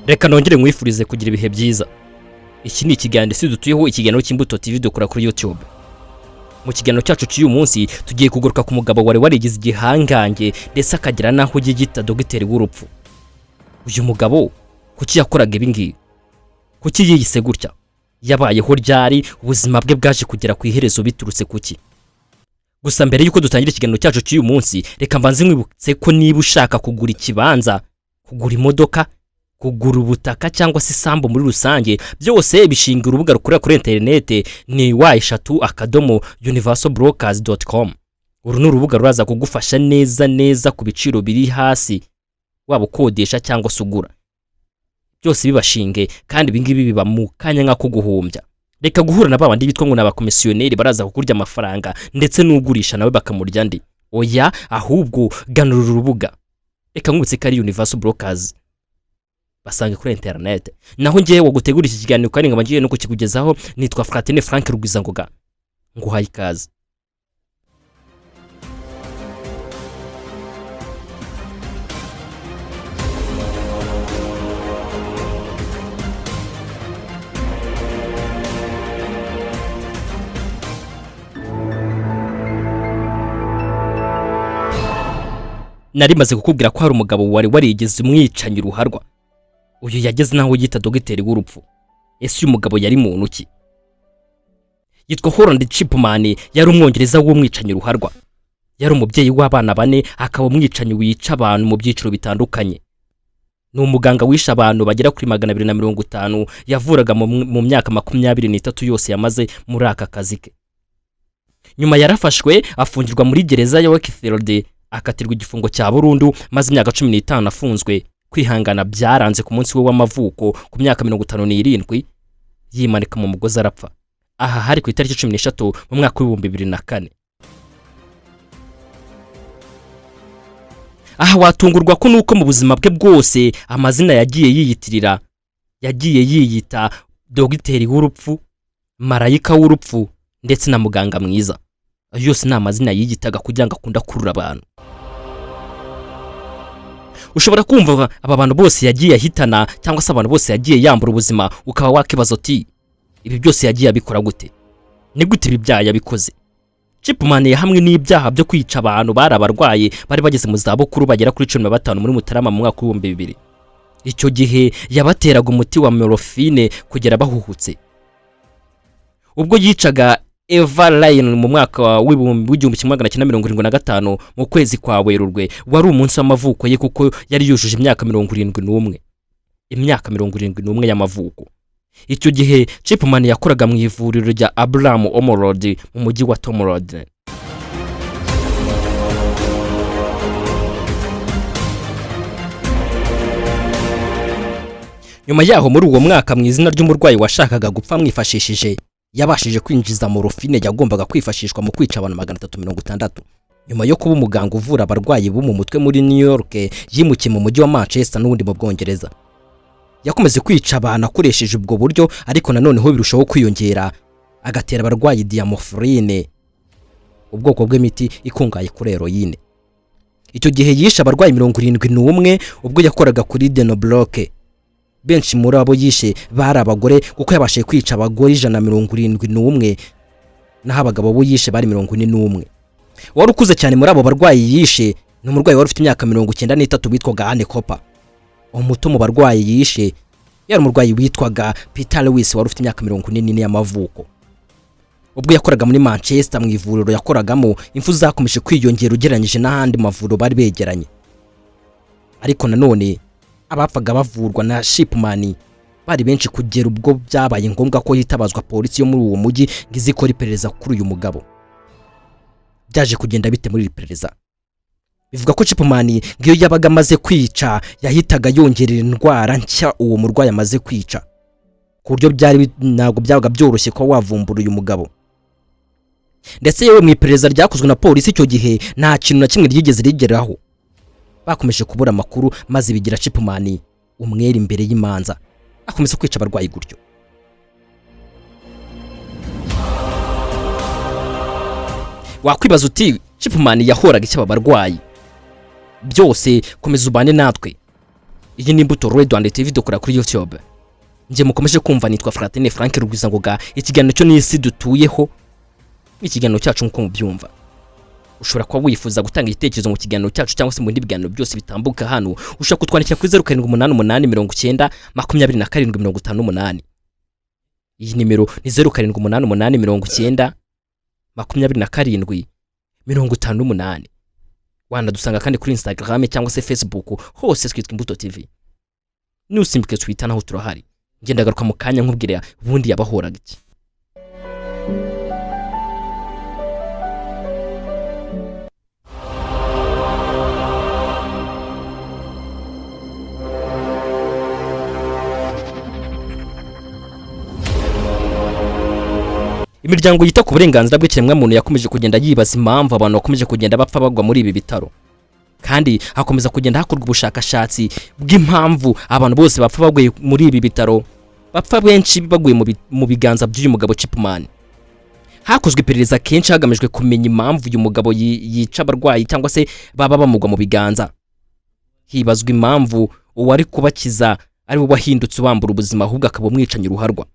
Reka nongere nkwifurize kugira ibihe byiza. Iki ni ikiganiro Isi Dutuyeho, ikiganiro cy'Imbuto TV dukora kuri YouTube. Mu kiganiro cyacu cy'uyu munsi tugiye kugaruka ku mugabo wari warigize igihangange ndetse akagera n'aho yiyita dogiteri w'urupfu. Uyu mugabo kuki yakoraga ibi ngibi? Kuki yiyise gutya? Yabayeho ryari? Ubuzima bwe bwaje kugera ku iherezo biturutse kuki? Gusa mbere y'uko dutangira ikiganiro cyacu cy'uyu munsi, reka mbanze nkwibutse ko niba ushaka kugura ikibanza, kugura imodoka, kugura ubutaka cyangwa se isambu muri rusange, byose bishinga urubuga rukorera kuri interinete ni www.universalbrokers.com. Uru ni urubuga ruraza kugufasha neza neza ku biciro biri hasi, waba ukodesha cyangwa se ugura, byose bibashinge, kandi ibingibi biba mu kanya nk'ako guhumbya. Reka guhura na babandi bitwa ngo ni abakomisiyoneri baraza kukurya amafaranga, ndetse n'ugurisha nawe bakamurya andi. Oya, ahubwo gana uru rubuga. Reka nkwibutse ko ari Universal Brokers, basange kuri interinete. Naho ngewe wagutegura iki kiganiro kandi nkaba ngiye no kukikugezaho, nitwa Fratine Frank Rugwizangoga, nguhaye ikaze. Nari maze kukubwira ko hari umugabo wari warigeze umwicanyi ruharwa. Uyu yageze n'aho yita dogiteri w'urupfu. Ese uyu mugabo yari muntu ki? Yitwa Holland Chipman, yari umwongereza w'umwicanyi ruharwa. Yari umubyeyi w'abana bane, akaba umwicanyi wica abantu mu byiciro bitandukanye. Ni umuganga wishe abantu bagera kuri 250 yavuraga mu myaka 23 yose yamaze muri aka kazi ke. Nyuma yarafashwe afungirwa muri gereza ya Wakefield, akatirwa igifungo cya burundu, maze imyaka 15 afunzwe. Kwihangana byaranze, ku munsi we w'amavuko ku myaka 57 yimanika mu mugozi arapfa. Aha hari ku itariki 13 mu mwaka wa 2004. Aha watungurwa ko nuko mu buzima bwe bwose amazina yagiye yiyitirira, yagiye yiyita dogiteri w'urupfu, marayika w'urupfu ndetse na muganga mwiza. Ayo yose ni amazina yiyitaga kugira ngo akunde akurura abantu. Ushobora kumva aba bantu bose yagiye ahitana cyangwa se abantu bose yagiye yambura ubuzima, ukaba wakibaza uti ibi byose yagiye abikora gute? Ni gute ibi byaha yabikoze? Chipman yahamwe n'ibyaha byo kwica abantu bari abarwayi bari bageze mu zabukuru bagera kuri 15 muri Mutarama mu mwaka wa 2000. Icyo gihe yabateraga umuti wa morphine kugera bahuhutse. Ubwo yicaga Eva Lyon mu mwaka wa 1975 mu kwezi kwa Werurwe, wari umunsi w'amavuko ye, kuko yari yujuje imyaka 71, imyaka 71 y'amavuko. Icyo gihe Chipman yakoraga mu ivuriro rya Abraham Ormerod mu mujyi wa Todmorden. Nyuma yaho muri uwo mwaka, mu izina ry'umurwayi washakaga gupfa amwifashishije, yabashije kwinjiza morphine yagombaga kwifashishwa mu kwica abantu 360. Nyuma yo kuba umuganga uvura abarwayi bo mu mutwe muri New York, yimukiye mu mujyi wa Manchester n'ubundi mu Bwongereza. Yakomeje kwica abantu akoresheje ubwo buryo, ariko nanoneho birushaho kwiyongera, agatera abarwayi diamorphine, ubwoko bw'imiti ikungahaye kuri heroine. Icyo gihe yishe abarwayi 71 ubwo yakoraga kuri Denbrook. Benshi muri abo yishe bari abagore, kuko yabashije kwica abagore 171, naho abagabo bo yishe bari 41. Wari ukuze cyane muri abo barwayi yishe ni umurwayi wari ufite imyaka 93 witwaga Anne Cooper. Umuto mu barwayi yishe yari umurwayi witwaga Peter Lewis wari ufite imyaka 44 y'amavuko. Ubwo yakoraga muri Manchester mu ivuriro yakoragamo, impfu zakomeje kwiyongera ugereranyije n'ahandi mavuriro bari begeranye. Ariko nanone abapfaga bavurwa na Shipman bari benshi, kugera ubwo byabaye ngombwa ko hitabazwa polisi yo muri uwo mujyi ngo ize ikore iperereza kuri uyu mugabo. Byaje kugenda bite muri iri perereza? Bivuga ko Chipman ngo iyo yabaga amaze kwica yahitaga yongerera indwara nshya uwo murwayi amaze kwica, ku buryo byari ntabwo byabaga byoroshye kuba wavumbura uyu mugabo. Ndetse yewe mu iperereza ryakozwe na polisi icyo gihe nta kintu na kimwe ryigeze rigeraho. Bakomeje kubura amakuru, maze bigira Chipman umwere imbere y'imanza, akomeza kwica abarwayi gutyo. Wakwibaza uti Chipman yahoraga icyo aba barwayi? Byose komeza ubane natwe. Iyi ni Imbuto Radio and TV, dukora kuri YouTube. Njye mukomeje kumva nitwa Fratine Frank Rugwizangoga. Ikiganiro cyo n'isi dutuyeho, ikiganiro cyacu nk'uko mubyumva. Ushobora kuba wifuza gutanga igitekerezo mu kiganiro cyacu cyangwa se mu bindi biganiro byose bitambuka hano, ushobora kutwandikira kuri 0788 90 27 58. Iyi nimero ni 0788 90 27 58. Wanadusanga kandi kuri Instagram cyangwa se Facebook, hose twitwa Imbuto TV. Nusimbuke Twitter naho turahari. Ngenda garuka mu kanya nkubwira ubundi yabahoraga iki. Imiryango yita ku burenganzira bw'ikiremwamuntu yakomeje kugenda yibaza impamvu abantu bakomeje kugenda bapfa bagwa muri ibi bitaro, kandi hakomeza kugenda hakorwa ubushakashatsi bw'impamvu abantu bose bapfa baguye muri ibi bitaro, bapfa benshi baguye mu biganza by'uyu mugabo Chipman. Hakozwe iperereza kenshi hagamijwe kumenya impamvu uyu mugabo yica abarwayi cyangwa se baba bamugwa mu biganza. Hibazwa impamvu uwari kubakiza ari we wahindutse ubambura ubuzima, ahubwo akaba umwicanyi ruharwa.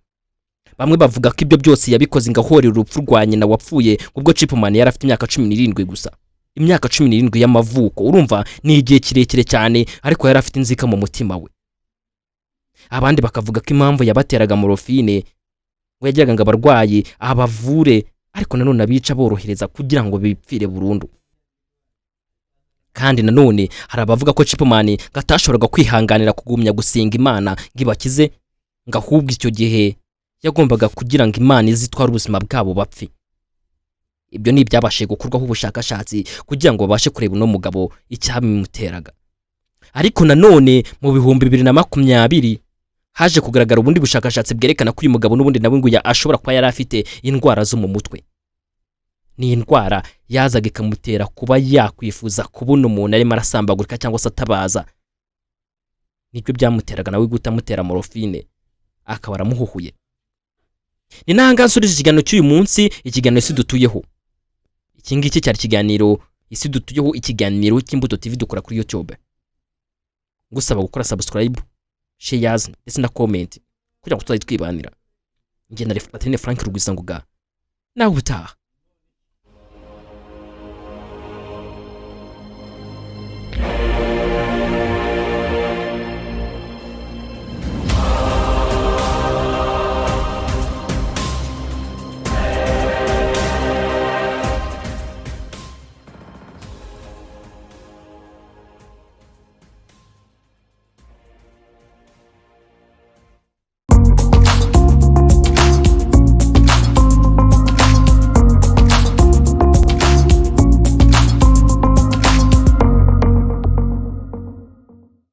Bamwe bavuga ko ibyo byose yabikoze ngo ahorere urupfu rwa nyina wapfuye ubwo Chipman yari afite imyaka 17 gusa. Imyaka 17 y'amavuko, urumva ni igihe kirekire cyane, ariko yari afite inzika mu mutima we. Abandi bakavuga ko impamvu yabateraga morofine ngo yagiraga ngo abarwayi abavure, ariko nanone abica borohereza kugira ngo bipfire burundu. Kandi nanone hari abavuga ko Chipman ngo atashoboraga kwihanganira kugumya gusenga Imana ngo ibakize, ngo ahubwo icyo gihe yagombaga kugira ngo Imana izitware ubuzima bwabo bapfe. Ibyo ni ibyabashije gukorwaho ubushakashatsi kugira ngo babashe kureba uno mugabo icyabimuteraga. Ariko nanone mu 2020 haje kugaragara ubundi bushakashatsi bwerekana ko uyu mugabo n'ubundi nawe ngo ashobora kuba yari afite indwara zo mu mutwe. Ni indwara yazaga ikamutera kuba yakwifuza kubona umuntu arimo arasambagurika cyangwa se atabaza. Nibyo byamuteraga nawe guhita amutera morofine akaba aramuhuhuye. Ni n'ahangaha nsoreje ikiganiro cy'uyu munsi, ikiganiro Isi Dutuyeho. Iki ngiki cyari ikiganiro Isi Dutuyeho, ikiganiro cy'Imbuto TV dukora kuri YouTube. Ngusaba gukora subscribe, shares ndetse na comment kugira ngo tuzajye twibanira. Njye na Fratine Frank Rugwizangoga, nawe ubutaha.